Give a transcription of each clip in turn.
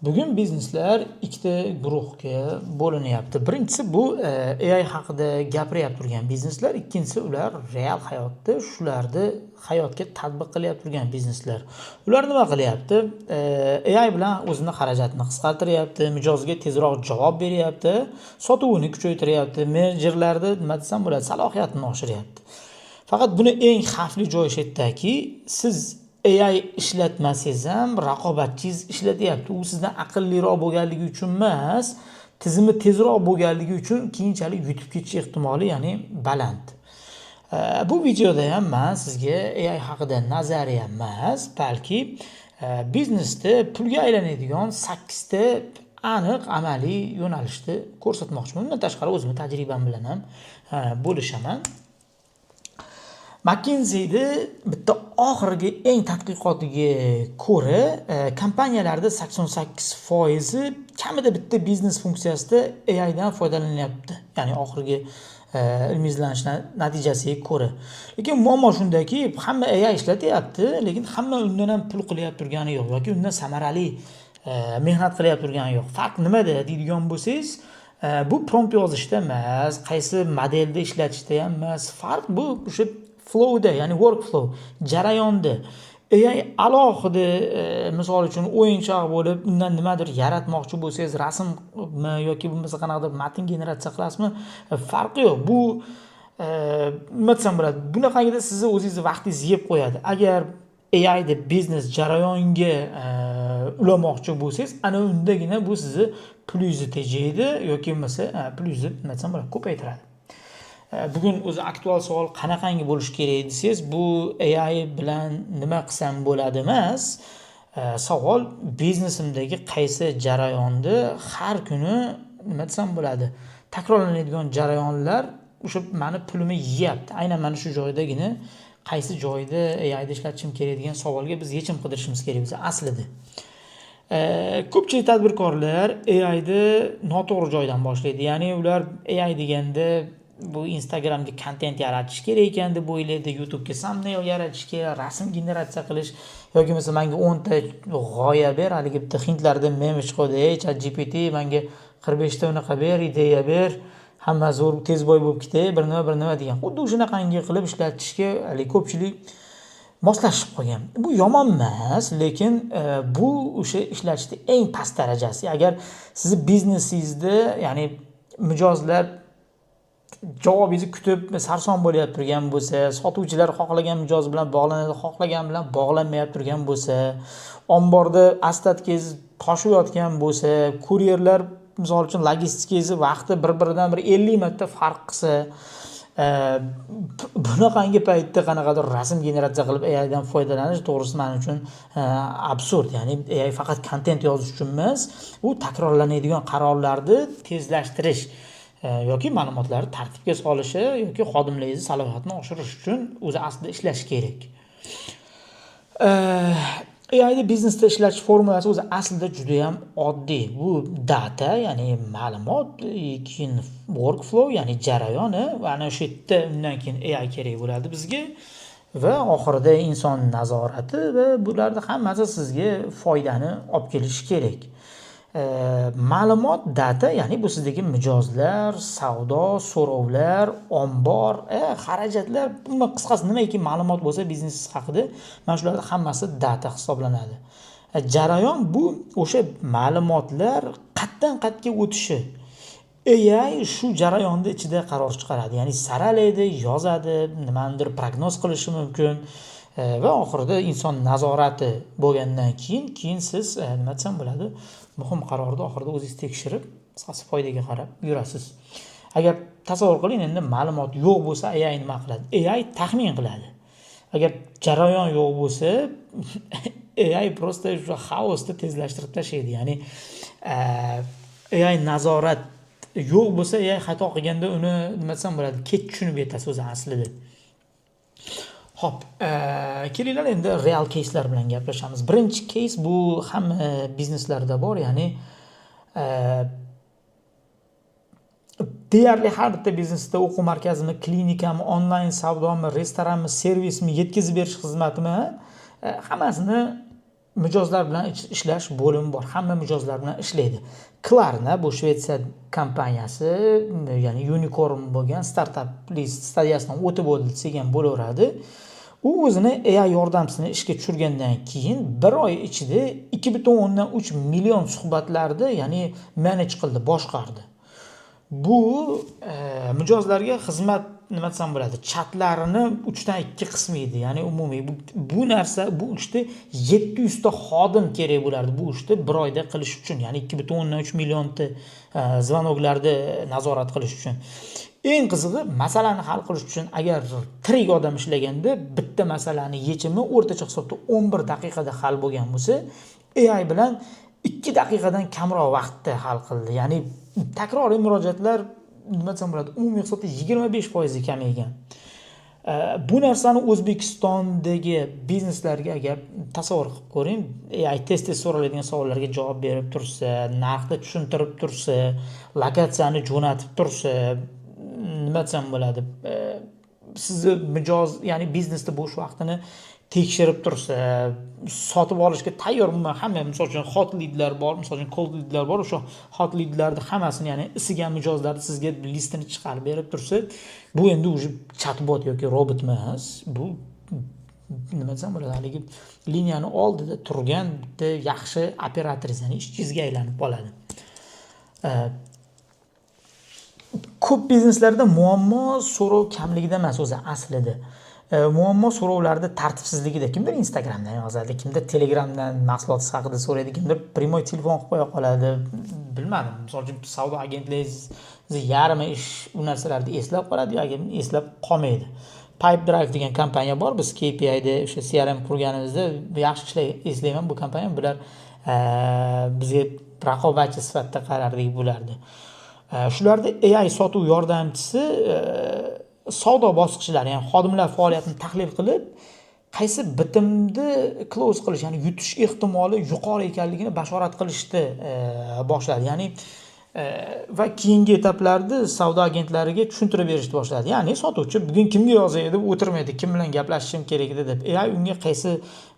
Bugun bizneslar ikkita guruhga bo'linyapti. Birinchisi bu AI haqida gapiryapti turgan bizneslar, ikkinchisi ular real hayotda shularni hayotga tatbiq qilyapti turgan bizneslar. Ular nima qilyapti? AI bilan o'zini xarajatini qisqartiryapti, mijozga tezroq javob beryapti, sotuvini kuchaytiryapti, menejerlarni, nima desam bo'ladi, salohiyatini oshiryapti. Faqat buni eng xavfli joyi shu yerdaki, siz AI ishlatmasangiz ham raqobatchingiz ishlatyapti. U sizdan aqlliroq bo'lganligi uchun emas, tizimi tezroq bo'lganligi uchun keyinchalik yutib ketish ehtimoli, ya'ni, baland. Bu videoda ham man sizga AI haqida nazariya emas, balki biznesda pulga aylanadigan 8 ta aniq amaliy yo'nalishni ko'rsatmoqchiman. Undan tashqari o'zimni tajribam bilan ham bo'lishaman. McKinsey'ni bitta oxirgi eng tadqiqotiga ko'ra, kompaniyalarda 88 foizi kamida bitta biznes funksiyasida AIdan foydalanyapti. Ya'ni oxirgi ilmiy izlanish natijasiga ko'ra. Lekin muammo shundaki, hamma AI ishlatyapti, lekin hamma undan ham pul qilyapti turgani yo'q yoki undan samarali mehnat qilyapti turgani yo'q. Farq nimada deydigan bo'lsangiz, bu prompt yozishda emas, qaysi modelda ishlatishda ham emas. Farq bu o'sha flowda, ya'ni workflow jarayonda. AI alohida, misol uchun, o'yinchoq bo'lib, undan nimadir yaratmoqchi bo'lsangiz, rasmmi yoki bo'lmasa qanaqadir matn generatsiya qilasizmi, farqi yo'q. Bu nima desam bo'ladi? Bunaqangida sizni o'zingizni vaqtingizni yeb qo'yadi. Agar AIni biznes jarayonga ulamoqchi bo'lsangiz, ana undagina bu sizni pulingizni tejaydi yoki bo'lmasa pulingizni, nima desam bo'ladi, ko'paytiradi. Bugun o'zi aktual savol qanaqangi bo'lishi kerak desangiz, bu AI bilan nima qilsam bo'ladi emas. Savol biznesimdagi qaysi jarayonni har kuni, nima desam bo'ladi, takrorlanadigan jarayonlar o'sha mani pulimni yeyapti. Aynan mana shu joydagina qaysi joyda AIni ishlatishim kerak degan savolga biz yechim qidirishimiz kerak o'zi aslida. Ko'pchilik tadbirkorlar AIni noto'g'ri joydan boshlaydi. Ya'ni ular AI deganda bu Instagramga kontent yaratish kerak ekan deb o'ylaydi, YouTube'ga thumbnail yaratish kerak, rasm generatsiya qilish yoki bo'lmasa manga 10 ta g'oya ber, haligi bitta hindlarda mem chiqadi: "Ey ChatGPT, manga 45 ta unaqa ber, ideya ber, hamma zo'r tez boy bo'lib ketay", bir nima, bir nima degan. Xuddi o'shanaqangi qilib ishlatishga haligi ko'pchilik moslashib qolgan. Bu yomon emas, lekin bu o'sha ishlatishni eng past darajasi. Agar sizni biznesingizda, ya'ni, mijozlar javobingizni kutib sarson bo'lyapti turgan bo'lsa, sotuvchilar xohlagan mijoz bilan bog'lanadi, xohlagan bilan bog'lanmayapti turgan bo'lsa, omborda остатка ngiz toshib bo'lsa, kuryerlar, misol uchun, logistikangizni vaqti bir-biridan bir 50 marta farq qilsa, bunaqangi paytda qanaqadir rasm generatsiya qilib AIdan foydalanish, to'g'risi, man uchun absurd. Ya'ni AI faqat kontent yozish uchun emas, u takrorlanadigan qarorlarni tezlashtirish yoki ma'lumotlarni tartibga solishi yoki xodimlaringizni salohiyatini oshirish uchun o'zi aslida ishlashi kerak. AIni biznesda ishlatish formulasi o'zi aslida judayam oddiy. Bu data, ya'ni ma'lumot, keyin workflow, ya'ni jarayoni va ana o'sha yerda undan keyin AI kerak bo'ladi bizga va oxirida inson nazorati va bularni hammasi sizga foydani olib kelishi kerak. Ma'lumot, data, ya'ni bu sizdagi mijozlar, savdo, so'rovlar, ombor, xarajatlar, umuman, qisqasi, nimaiki ma'lumot bo'lsa biznesingiz haqida, mana shularni hammasi data hisoblanadi. Jarayon bu o'sha ma'lumotlar qayerdan qayerga o'tishi. AI shu jarayonni ichida qaror chiqaradi. Ya'ni saralaydi, yozadi, nimanidir prognoz qilishi mumkin va oxirida inson nazorati bo'lgandan keyin siz, nima desam bo'ladi, muhim qarorni oxirida o'zingiz tekshirib, qisqasi, foydaga qarab yurasiz. Agar tasavvur qiling, endi ma'lumot yo'q bo'lsa, AI nima qiladi? AI taxmin qiladi. Agar jarayon yo'q bo'lsa, AI просто shu xaosni tezlashtirib tashlaydi. Ya'ni AI nazorat yo'q bo'lsa, AI xato qilganda uni, nima desam bo'ladi, kech tushunib yetasiz o'zi aslida. Xo'p, kelinglar, endi real keyslar bilan gaplashamiz. Birinchi keys bu hamma bizneslarda bor, ya'ni deyarli har bitta biznesda, o'quv markazimi, klinikami, onlayn savdomi, restoranmi, servismi, yetkazib berish xizmatimi, hammasini Mijozlar bilan ishlash bo'limi bor, hamma mijozlar bilan ishlaydi. Klarna, bu Shvetsiya kompaniyasi, ya'ni unicorn bo'lgan, startap stadiyasidan o'tib bo'ldi desak ham bo'laveradi. U o'zini AI yordamchisini ishga tushirgandan keyin bir oy ichida 2,3 million suhbatlarni, ya'ni manage qildi, boshqardi. Bu mijozlarga xizmat, nima desam bo'ladi, chatlarini uchdan ikki qismi edi. Ya'ni umumiy bu narsa, bu ishda 700 ta xodim kerak bo'lardi bu ishni bir oyda qilish uchun, ya'ni 2,3 millionta звонок larni nazorat qilish uchun. Eng qizig'i, masalani hal qilish uchun agar tirik odam ishlaganda, bitta masalani yechimi o'rtacha hisobda 11 daqiqada hal bo'lgan bo'lsa, AI bilan 2 daqiqadan kamroq vaqtda hal qildi. Ya'ni takroriy murojaatlar, nima desam bo'ladi, umumiy hisobda 25 foizga kamaygan. Bu narsani O'zbekistondagi bizneslarga agar tasavvur qilib ko'ring, AI tez tez so'raladigan savollarga javob berib tursa, narxni tushuntirib tursa, lokatsiyani jo'natib tursa, nima desam bo'ladi, sizni mijoz, ya'ni biznesda bo'sh vaqtini tekshirib tursa, sotib olishga tayyor umuman hamma, misol uchun, hot leadlar bor, misol uchun, cold leadlar bor, o'sha hot leadlarni hammasini, ya'ni isigan mijozlarni sizga listini chiqarib berib tursa, bu endi уже chatbot yoki robot emas, bu, nima desam bo'ladi, haligi liniyani oldida turgan bitta yaxshi operator, ya'ni ishchingizga aylanib qoladi. Ko'p bizneslarda muammo so'rov kamligida emas o'zi aslida. Muammo so'rovlarda tartibsizligida. Kimdir Instagramdan yozadi, kimdir Telegramdan mahsulot haqida so'raydi, kimdir прямой telefon qilib qo'ya qoladi. Bilmadim, misol uchun, savdo agentligingizni yarmi ish u narsalarni eslab qoladi yoki eslab qolmaydi. Pipedrive degan kompaniya bor. Biz KPIda o'sha CRM qurganimizda, yaxshi eslayman, bu kompaniya, bular bizga raqobatchi sifatida qarardik bularni. Shularda AI sotuv yordamchisi savdo bosqichlari, ya'ni xodimlar faoliyatini tahlil qilib, qaysi bitimni close qilish, ya'ni yutish ehtimoli yuqori ekanligini bashorat qilishni boshladi. Ya'ni va keyingi etaplarda savdo agentlariga tushuntirib berishni boshladi. Ya'ni sotuvchi bugun kimga yozay deb o'tirmaydi, kim bilan gaplashishim kerak edi deb. AI unga qaysi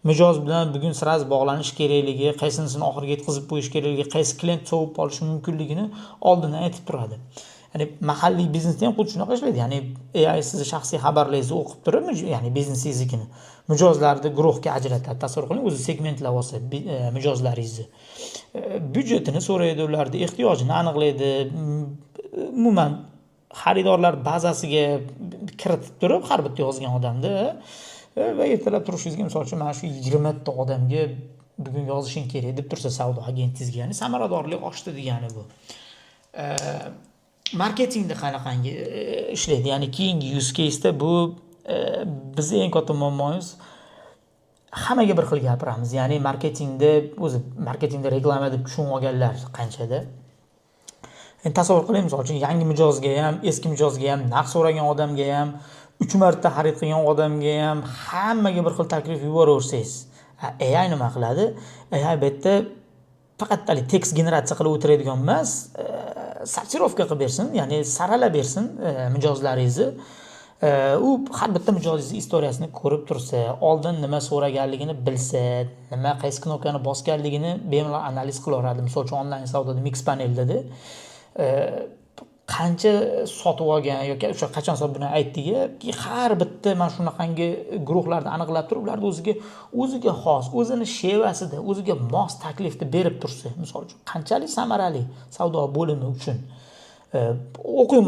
mijoz bilan bugun сразу bog'lanish kerakligi, qaysinisini oxiriga yetkazib qo'yish kerakligi, qaysi klient sovib qolishi mumkinligini oldindan aytib turadi. Ya'ni mahalliy biznesda ham xuddi shunaqa ishlaydi. Ya'ni AI sizni shaxsiy xabarlaringizni o'qib turib, ya'ni biznesingiznikini mijozlarni guruhga ajratadi. Tasavvur qiling, o'zi segmentlab olsa mijozlaringizni. Byudjetini so'raydi, ularni ehtiyojini aniqlaydi. Umuman xaridorlar bazasiga kiritib turib har bitta yozgan odamni va ertalab turishingizga, misol uchun, mana shu 20 ta odamga bugun yozishing kerak deb tursa savdo agentingizga, ya'ni samaradorlik oshdi degani bu. Marketingda qanaqangi ishlaydi? Ya'ni keyingi use case'da bu bizni eng katta muammomiz, hammaga bir xil gapiramiz. Ya'ni marketingda o'zi, marketingda reklama deb tushunib olganlar qanchada. Endi tasavvur qiling, misol uchun, yangi mijozga ham, eski mijozga ham, narx so'ragan odamga ham, uch marta xarid qilgan odamga ham, hammaga bir xil taklif yuboraversangiz, AI nima qiladi? AI bu yerda faqat haligi tekst generatsiya qilib o'tiradigan emas, сортировка qilib bersin, ya'ni saralab bersin mijozlaringizni. U har bitta mijozingizni istoriyasini ko'rib tursa, oldin nima so'raganligini bilsa, nima, qaysi knopkani bosganligini bemalol analiz qilaveradi. Misol uchun, onlayn savdoda Mixpaneldada qancha sotib olgan yoki o'sha qachon sotib, buni aytdik, har bitta mana shunaqangi guruhlarni aniqlab turib, ularni o'ziga xos, o'zini shevasida, o'ziga mos taklifni berib tursa, misol uchun, qanchalik samarali savdo bo'limi uchun. O'quv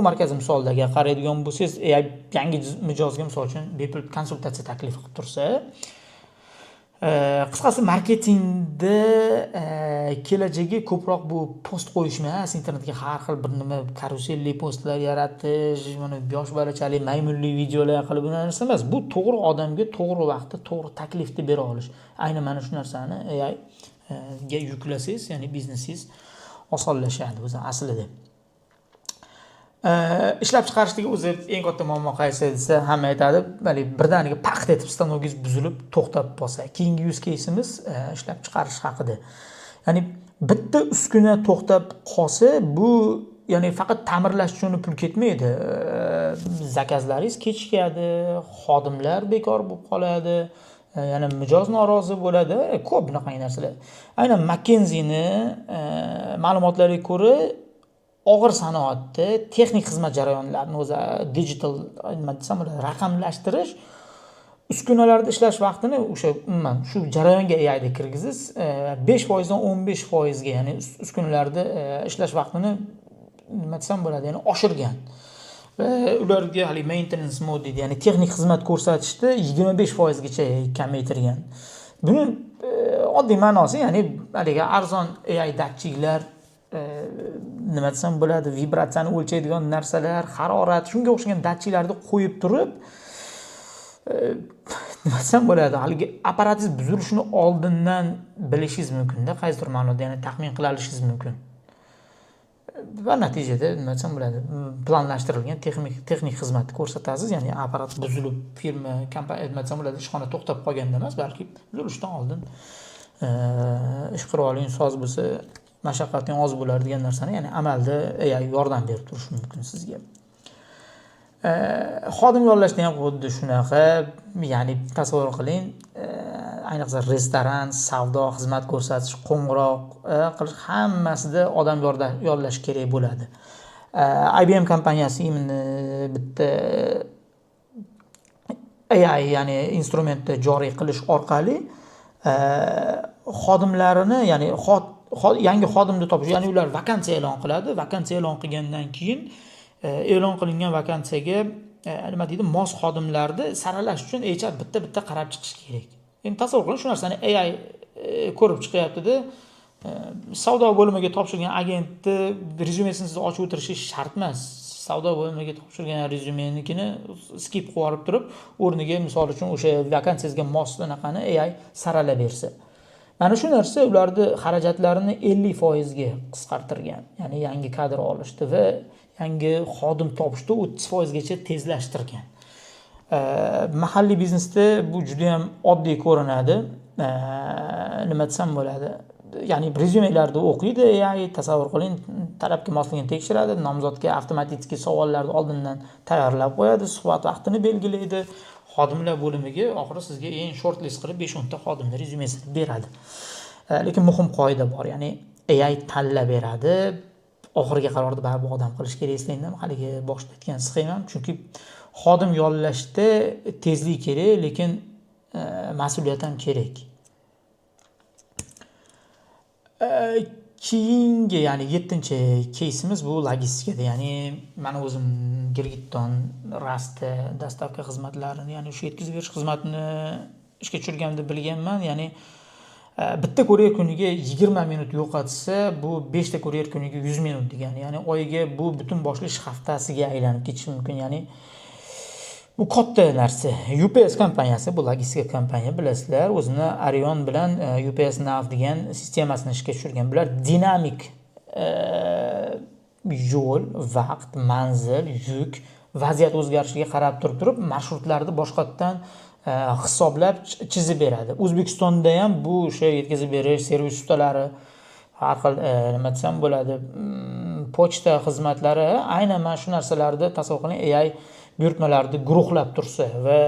markazi misolida agar qaraydigan bo'lsangiz, yangi mijozga, misol uchun, bepul konsultatsiya taklif qilib tursa. Qisqasi, marketingda kelajagi ko'proq bu post qo'yish emas, internetga har xil bir nima, karuselli postlar yaratish, mana yosh bolachalik maymunli videolar qilib, bu narsa emas. Bu to'g'ri odamga to'g'ri vaqtda to'g'ri taklifni bera olish. Aynan mana shu narsani AI ga yuklasangiz, ya'ni biznesingiz osonlashadi o'zi aslida. Ishlab chiqarishdagi o'zi eng katta muammo qaysi desa, hamma aytadi, haligi birdaniga paqt etib stanogingiz buzilib, to'xtab qolsa. Keyingi use case'imiz ishlab chiqarish haqida. Ya'ni bitta uskuna to'xtab qolsa, bu ya'ni faqat ta'mirlash uchun pul ketmaydi. Zakazlaringiz kechikadi, xodimlar bekor bo'lib qoladi. Yana mijoz norozi bo'ladi. Ko'p bunaqangi narsalar. Aynan McKinseyni ma'lumotlariga ko'ra, og'ir sanoatda texnik xizmat jarayonlarini o'zi digital, nima desam bo'ladi, raqamlashtirish uskunalarda ishlash vaqtini o'sha umuman shu jarayonga AIni kirgizish 5%dan 15%ga, ya'ni uskunalarda ishlash vaqtini, nima desam bo'ladi, ya'ni oshirgan va ularga haligi maintenance mode deydi, ya'ni texnik xizmat ko'rsatishda 25%gacha kamaytirgan. Buni oddiy ma'nosi, ya'ni haligi arzon AI datchiklar, nima desam bo'ladi, vibratsiyani o'lchaydigan narsalar, harorat, shunga o'xshagan datchiklarni qo'yib turib, nima desam bo'ladi, haligi apparatingiz buzilishini oldindan bilishingiz mumkinda, qaysidir ma'noda, ya'ni taxmin qila olishingiz mumkin va natijada, nima desam bo'ladi, planlashtirilgan texnik xizmatni ko'rsatasiz. Ya'ni apparat buzilib, firma, kompaniya, nima desam bo'ladi, ishxona to'xtab qolganda emas, balki buzilishidan oldin ish quroling soz bo'lsa, mashaqqating oz bo'lar degan narsani, ya'ni amalda AI yordam berib turishi mumkin sizga. Xodim yollashda ham xuddi shunaqa. Ya'ni tasavvur qiling, ayniqsa restoran, savdo, xizmat ko'rsatish, qo'ng'iroq qilish, hammasida odam yollash kerak bo'ladi. IBM kompaniyasi именно bitta AI, ya'ni instrumentni joriy qilish orqali xodimlarini, ya'ni yangi xodimni topish, ya'ni ular vakansiya e'lon qiladi. Vakansiya e'lon qilgandan keyin e'lon qilingan vakansiyaga, nima deydi, mos xodimlarni saralash uchun HR bitta bitta qarab chiqish kerak. Endi tasavvur qiling, shu narsani AI ko'rib chiqyaptida. Savdo bo'limiga topshirgan agentni rezyumesini siz ochib o'tirishingiz shart emas. Savdo bo'limiga topshirgan rezyumenikini skip qilib yuborib turib, o'rniga, misol uchun, o'sha vakansiyangizga mos anaqani AI saralab bersa, mana shu narsa ularni xarajatlarini 50%ga qisqartirgan, ya'ni yangi kadr olishdi va yangi xodim topishda 30%gacha tezlashtirgan. Mahalliy biznesda bu judayam oddiy ko'rinadi. Nima desam bo'ladi, ya'ni rezyumelarni o'qiydi AI, tasavvur qiling, talabga mosligini tekshiradi, nomzodga avtomatik savollarni oldindan tayyorlab qo'yadi, suhbat vaqtini belgilaydi, xodimlar bo'limiga oxiri sizga eng short list qilib 5-10 ta xodimni rezyumesini beradi. Lekin muhim qoida bor, ya'ni AI tanlab beradi, oxirgi qarorni baribir odam qilishi kerak. Eslangdami haligi boshida aytgan sxemam? Chunki xodim yollashda tezlik kerak, lekin mas'uliyat ham kerak. Keyingi, ya'ni yettinchi keysimiz bu logistikada. Ya'ni mani o'zim Girgitton Rasta доставка xizmatlarini, ya'ni shu yetkazib berish xizmatini ishga tushirganimda bilganman. Ya'ni bitta kuryer kuniga 20 minut yo'qotsa, bu beshta kuryer kuniga 100 minut degani. Ya'ni oyiga bu butun boshli ish haftasiga aylanib ketishi mumkin. Ya'ni bu katta narsa. UPS kompaniyasi, bu logistika kompaniya, bilasizlar, o'zini Orion bilan UPS Nav degan sistemasini ishga tushirgan. Bular dinamik yo'l, vaqt, manzil, yuk, vaziyat o'zgarishiga qarab turib marshrutlarni boshqatdan hisoblab chizib beradi. O'zbekistonda ham bu o'sha yetkazib berish servis ustalari, har xil, nima desam bo'ladi, pochta xizmatlari aynan mana shu narsalarni, tasavvur qiling, AI buyurtmalarni guruhlab tursa va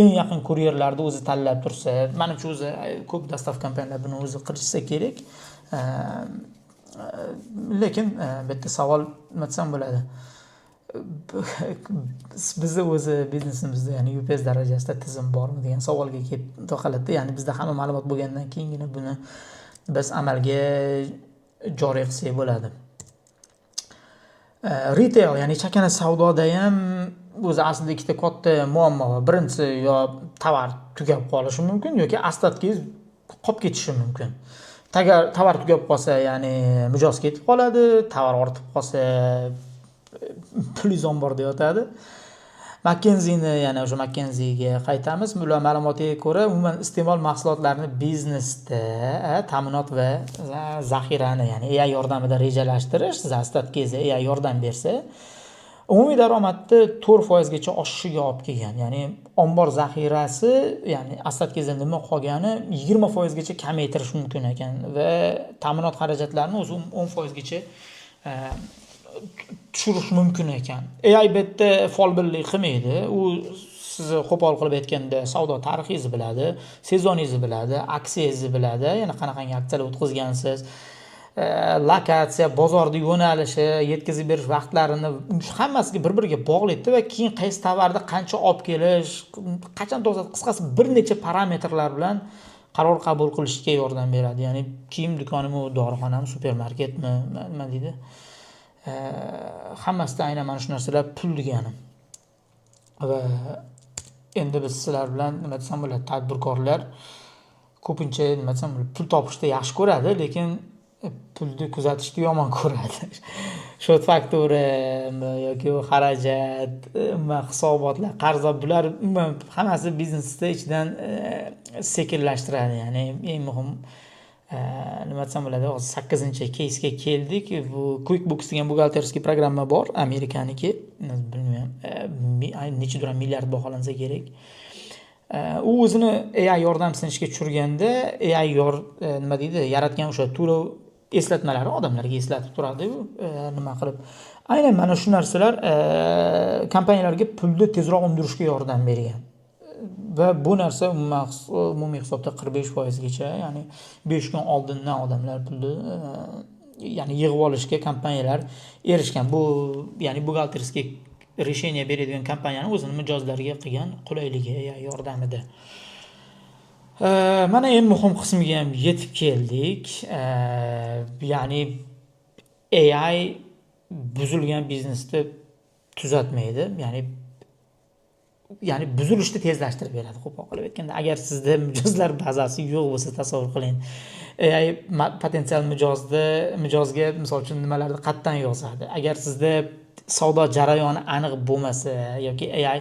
eng yaqin kuryerlarni o'zi tanlab tursa. Manimcha, o'zi ko'p доставка kompaniyalar buni o'zi qilishsa kerak. Lekin bu yerda savol, nima desam bo'ladi, bizni o'zi biznesimizda, ya'ni UPS darajasida tizim bormi degan savolga kelib taqaladida. Ya'ni bizda hamma ma'lumot bo'lgandan keyingina buni biz amalga joriy qilsak bo'ladi. Retail, ya'ni chakana savdoda ham o'zi aslida ikkita katta muammo bor. Birinchisi, yo tovar tugab qolishi mumkin yoki остатка ngiz qolib ketishi mumkin. Agar tovar tugab qolsa, ya'ni mijoz ketib qoladi, tovar ortib qolsa, pulingiz omborda yotadi. McKinseyni, yana o'sha McKinseyga qaytamiz. Ular ma'lumotiga ko'ra, umuman iste'mol mahsulotlarini biznesda ta'minot va zaxirani, ya'ni AI yordamida rejalashtirish, остатка ngizga AI yordam bersa, umumiy daromadni 4%gacha oshishiga olib kelgan. Ya'ni ombor zaxirasi, ya'ni остатка ngizda nima qolgani 20%gacha kamaytirish mumkin ekan va ta'minot xarajatlarini o'zi 10%gacha tushirish mumkin ekan. AI bu yerda folbinlik qilmaydi. U Sizni, qo'pol qilib aytganda, savdo tarixingizni biladi, sezoningizni biladi, aksiyangizni biladi, ya'ni qanaqangi aksiyalar o'tkazgansiz, lokatsiya, bozorni yo'nalishi, yetkazib berish vaqtlarini, hammasiga bir biriga bog'laydida va keyin qaysi tovarni qancha olib kelish, qachon to'xtat, qisqasi, bir necha parametrlar bilan qaror qabul qilishga yordam beradi. Ya'ni kiyim do'konimi, dorixonami, supermarketmi, nima deydi, hammasida aynan mana shu narsalar pul degani. Va endi biz sizlar bilan, nima desam bo'ladi, tadbirkorlar ko'pincha, nima desam bo'ladi, pul topishni yaxshi ko'radi, lekin pulni kuzatishni yomon ko'radi. Счёт faktura yoki xarajat, umuman hisobotlar, qarzdor, bular umuman hammasi biznesni ichidan sekinlashtiradi. Ya'ni eng muhim, nima desam bo'ladi, hozir sakkizinchi keysga keldik. Bu QuickBooks degan бухгалтерский программа bor, amerikaniki, bilmayman, nechadir milliard baholansa kerak. U o'zini AI yordamchisini ishga tushirganda, AI nima deydi, yaratgan o'sha to'lov eslatmalari odamlarga eslatib turadiyu, nima qilib, aynan mana shu narsalar kompaniyalarga pulni tezroq undirishga yordam bergan. Va bu narsa umuman umumiy hisobda 45%gacha, ya'ni 5 kun oldindan odamlar pulni ya'ni yig'ib olishga kompaniyalar erishgan. Bu, ya'ni бухгалтерский решение beradigan kompaniyani o'zini mijozlariga qilgan qulayligi AI yordamida. Mana eng muhim qismiga ham yetib keldik. Ya'ni AI buzilgan biznesni tuzatmaydi, ya'ni buzilishni tezlashtirib beradi, qo'pol qilib aytganda. Agar sizda mijozlar bazasi yo'q bo'lsa, tasavvur qiling, AI potensial mijozga, misol uchun, nimalarni qayerdan yozadi? Agar sizda savdo jarayoni aniq bo'lmasa yoki AI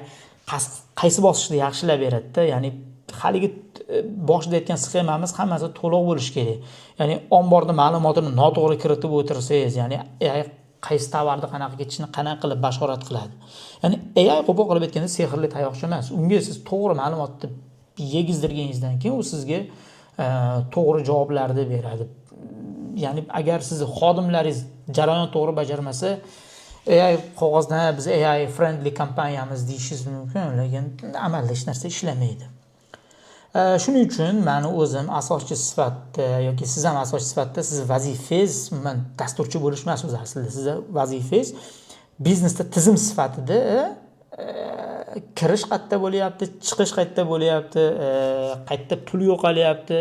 qaysi bosqichda yaxshilab beradida, ya'ni haligi boshida aytgan sxemamiz hammasi to'liq bo'lishi kerak. Ya'ni omborni ma'lumotini noto'g'ri kiritib o'tirsangiz, ya'ni AI qaysi tovarni qanaqa ketishini qanaqa qilib bashorat qiladi? Ya'ni AI, qo'pol qilib aytganda, sehrli tayoqcha emas. Unga siz to'g'ri ma'lumotni yegizdirganingizdan keyin u sizga to'g'ri javoblarni beradi. Ya'ni agar sizni xodimlaringiz jarayon to'g'ri bajarmasa, AI qog'ozda biz AI friendly kompaniyamiz deyishingiz mumkin, lekin amalda hech narsa ishlamaydi. Shuning uchun mani o'zim asoschi sifatida yoki siz ham asoschi sifatida, sizni vazifangiz umuman dasturchi bo'lish emas o'zi aslida. Sizni vazifangiz biznesda tizim sifatida kirish qayerda bo'lyapti, chiqish qayerda bo'lyapti, qayerda pul yo'qolyapti,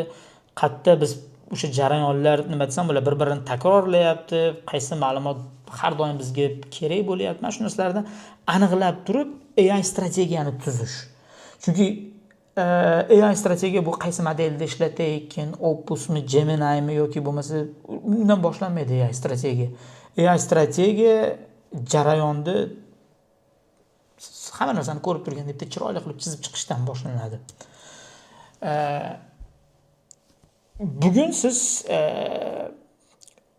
qayerda biz o'sha jarayonlar, nima desam bo'ladi, bir birini takrorlayapti, qaysi ma'lumot har doim bizga kerak bo'lyapti, mana shu narsalarni aniqlab turib AI strategiyani tuzish. Chunki AI strategiya bu qaysi modelda ishlatayotgan, Opusmi, Geminimi yoki bo'lmasa, undan boshlanmaydi AI strategiya. AI strategiya jarayonni hamma narsani ko'rib turganda bitta chiroyli qilib chizib chiqishdan boshlanadi. Bugun siz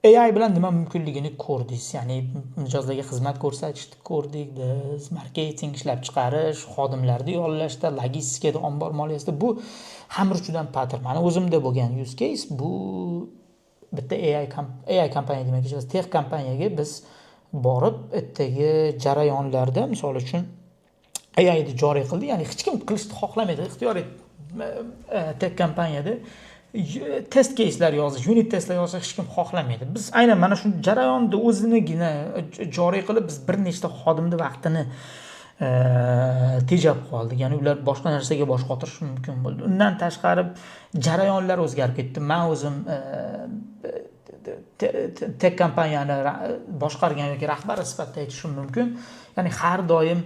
AI bilan nima mumkinligini ko'rdingiz. Ya'ni mijozlarga xizmat ko'rsatishni ko'rdik biz, marketing, ishlab chiqarish, xodimlarni yollashda, logistikada, ombor moliyasida, bu xamir uchidan patir. Mani o'zimda bo'lgan use case bu bitta AI kompaniya demak, tech kompaniyaga biz borib, ertaga jarayonlarda, misol uchun, AIni joriy qildik. Ya'ni hech kim qilishni xohlamaydi. Ixtiyoriy tech kompaniyada test keyslar yozish, unit testlar yozish hech kim xohlamaydi. Biz aynan mana shu jarayonni o'zinigina joriy qilib, biz bir nechta xodimni vaqtini tejab qoldik. Ya'ni ular boshqa narsaga bosh qotirishi mumkin bo'ldi. Undan tashqari, jarayonlar o'zgarib ketdi. Man o'zim tech kompaniyani boshqargan yoki rahbari sifatida aytishim mumkin, ya'ni har doim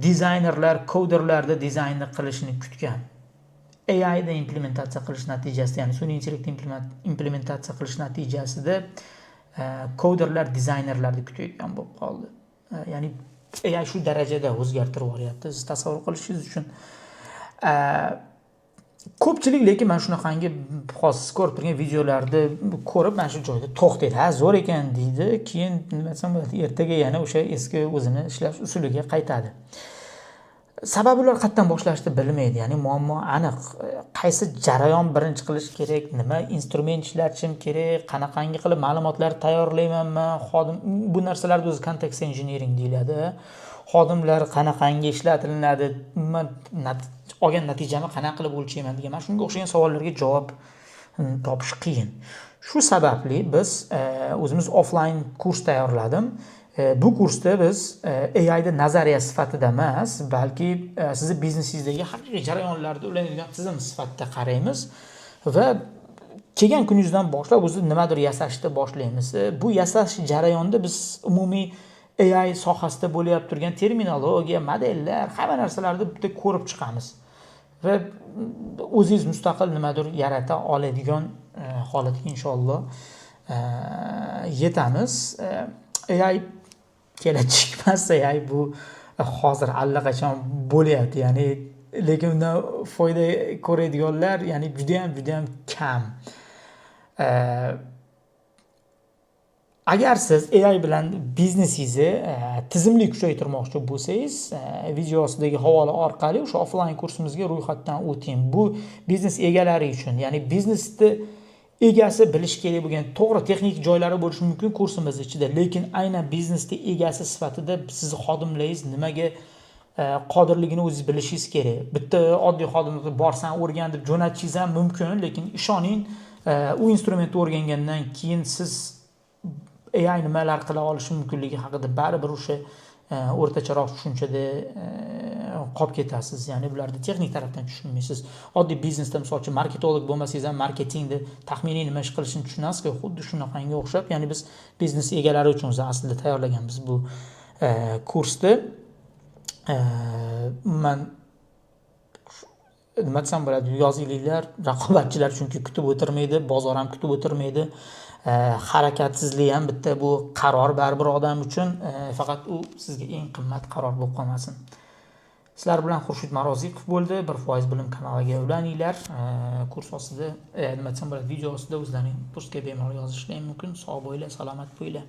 dizaynerlar koderlarni dizaynni qilishini kutgan. AIda implementatsiya qilish natijasida, ya'ni sun'iy intellektni implementatsiya qilish natijasida koderlar dizaynerlarni kutayotgan bo'lib qoldi. Ya'ni AI shu darajada o'zgartirib yuboryapti, siz tasavvur qilishingiz uchun. Ko'pchilik lekin mana shunaqangi hozir siz ko'rib turgan videolarni ko'rib, mana shu joyda to'xtaydi, "Ha, zo'r ekan", deydi. Keyin, nima desam bo'ladi, ertaga yana o'sha eski o'zini ishlash usuliga qaytadi. Sababi, ular qayerdan boshlashni bilmaydi. Ya'ni muammo aniq: qaysi jarayon birinchi qilish kerak, nima instrument ishlatishim kerak, qanaqangi qilib ma'lumotlar tayyorlayman man, xodim, bu narsalarni o'zi context engineering deyiladi. Xodimlar qanaqangi ishlatilinadi, umuman olgan natijamni qanaqa qilib o'lchayman degan mana shunga o'xshagan savollarga javob topish qiyin. Shu sababli biz o'zimiz offline kurs tayyorladim. Bu kursda biz AIni nazariya sifatida emas, balki sizni biznesingizdagi haqiqiy jarayonlarda ulanadigan tizim sifatida qaraymiz va kelgan kuningizdan boshlab o'zi nimadir yasashni boshlaymiz. Bu yasash jarayonida biz umumiy AI sohasida bo'layotib turgan terminologiya, modellar, hamma narsalarni bitta ko'rib chiqamiz va o'zingiz mustaqil nimadir yarata oladigan holatga inshaalloh yetamiz. AI kelajak emas, AI bu hozir allaqachon bo'lyapti, ya'ni lekin undan foyda ko'radiganlar, ya'ni judayam, judayam kam. Agar siz AI bilan biznesingizni tizimli kuchaytirmoqchi bo'lsangiz, video ostidagi havola orqali o'sha offline kursimizga ro'yxatdan o'ting. Bu biznes egalari uchun, ya'ni biznesni egasi bilishi kerak bo'lgan to'g'ri texnik joylari bo'lishi mumkin kursimiz ichida, lekin aynan biznesni egasi sifatida sizni xodimlaringiz nimaga qodirligini o'zingiz bilishingiz kerak. Bitta oddiy xodimni borsan, o'rgan deb jo'natishingiz ham mumkin, lekin ishoning, u instrumentni o'rgangandan keyin siz AI nimalar qila olishi mumkinligi haqida baribir o'sha o'rtacharoq tushunchada qolib ketasiz. Ya'ni bularni texnik tarafdan tushunmaysiz. Oddiy biznesda, misol uchun, marketolog bo'lmasangiz ham marketingni taxminiy nima ish qilishini tushunasizku, xuddi shunaqangi o'xshab, ya'ni biz biznes egalari uchun o'zi aslida tayyorlaganmiz bu kursni. Umuman, nima desam bo'ladi, yozinglar, raqobatchilar chunki kutib o'tirmaydi, bozor ham kutib o'tirmaydi. Harakatsizlik ham bitta bu qaror baribir odam uchun, faqat u sizga eng qimmat qaror bo'lib qolmasin. Sizlar bilan Xurshid Maroziqov bo'ldi. 1% bilim kanaliga ulaninglar. Kurs ostida, nima desam bo'ladi, video ostida o'zlaring kursga bemalol yozishlari mumkin. Sog' bo'linglar, salomat bo'linglar.